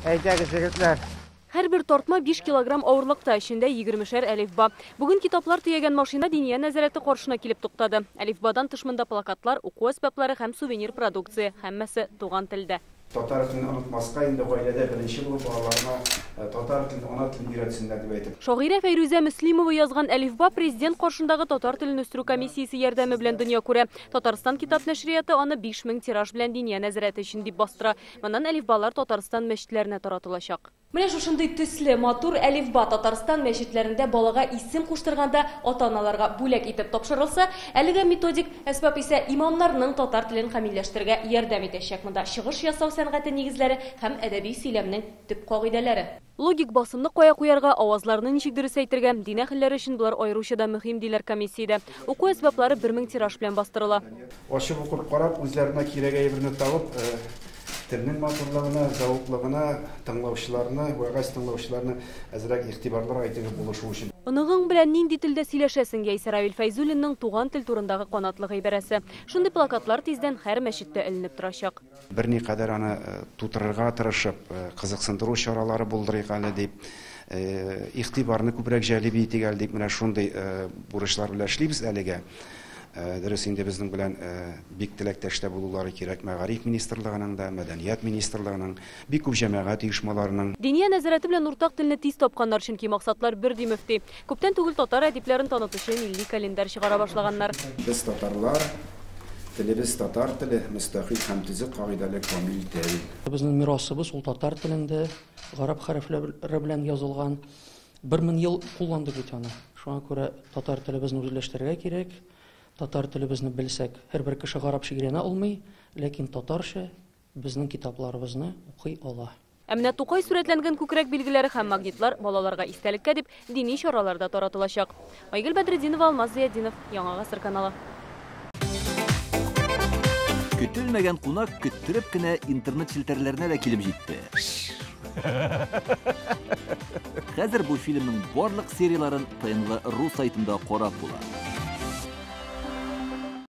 Әйдәгез, егетләр. Һәрбер тартма 5 килограмм авырлыкта, эчендә егермешәр әлифба. Бүген китаплар төягән машина Диния нәзарәте каршына килеп туктады. Әлифбадан тыш монда плакатлар, уку әсбаплары һәм сувенир продукция, һәммәсе туган телдә. Татар телен онытмаска, инде гаиләдә беренче булып балаларына татар телен, ана телен өйрәтсеннәр дип әйтеп. Шагыйрә Фәйрүзә Мөслимова язган Әлифба президент каршындагы татар телен үстерү комиссиясе ярдәме белән дөнья күрә. Татарстан китап нәшрияты аны 5000 тираж белән Диния нәзарәте өчен дип бастыра. Моннан әлифбалар Татарстан мәчетләренә таратылачак. Менә шушындый төсле, матур әлифба Татарстан мәчетләрендә балага исем куштырганда ата-аналарга бүләк итеп тапшырылса, әлеге методик әсбап исә имамнарның татар телен камилләштерергә ярдәм итәчәк. Монда чыгыш ясау сәнгате нигезләре һәм әдәби сөйләмнең төп кагыйдәләре. Логик басымны кая куярга, авазларны ничек дөрес әйтергә, дин әһелләре өчен болар аеруча да мөһим, диләр комиссиядә. Уку әсбаплары 1000 тираж белән бастырыла. Ачып укып карап, үзләренә кирәк әйберне табып, телнең матурлыгына, зәвыклыгына тыңлаучыларны, вәгазь тыңлаучыларны әзрәк игътибарлырак итеп булышу өчен. Оныгың белән нинди телдә сөйләшәсең, яисә Равил Фәйзуллинның туган тел турындагы канатлы гыйбарәсе. Шундый плакатлар тиздән һәр мәчеттә эленеп торачак. Берникадәр аны тутырырга тырышып, кызыксындыру чаралары булдырыйк әле дип, игътибарны күбрәк җәлеп итик әле дип, менә шундый бурычлар белән эшлибез әлегә. Дөрес, инде безнең белән бик теләктәш тә булулары кирәк мәгариф министрлыгының да, мәдәният министрлыгының, бик күп җәмәгать оешмаларының. Диния нәзарәте белән уртак телне тиз тапканнар, чөнки максатлар бер, ди мөфти. Күптән түгел татар әдипләрен танытучы милли календарь чыгара башлаганнар. Без татарлар, телебез татар теле, мөстәкыйль һәм төзек кагыйдәле камил тел. Безнең мирасыбыз ул татар телендә, гарәп хәрефләре белән язылган. 1000 ел кулландык бит аны. Шуңа күрә татар телебезне үзләштерергә кирәк. Татар телебезне белсәк, һәрбер кеше гарәпчә өйрәнә алмый, ләкин татарча безнең китапларыбызны укый ала. Ә менә Тукай сурәтләнгән күкрәк билгеләре һәм магнитлар балаларга истәлеккә дип дини чараларда таратылачак. Айгөл Бәдретдинова, Алмаз Зыятдинов, Яңа Гасыр каналы. Көтелмәгән кунак көттереп кенә интернет челтәрләренә дә килеп җитте. Хәзер бу фильмның барлык серияләрен ТНВ ру сайтында карап була.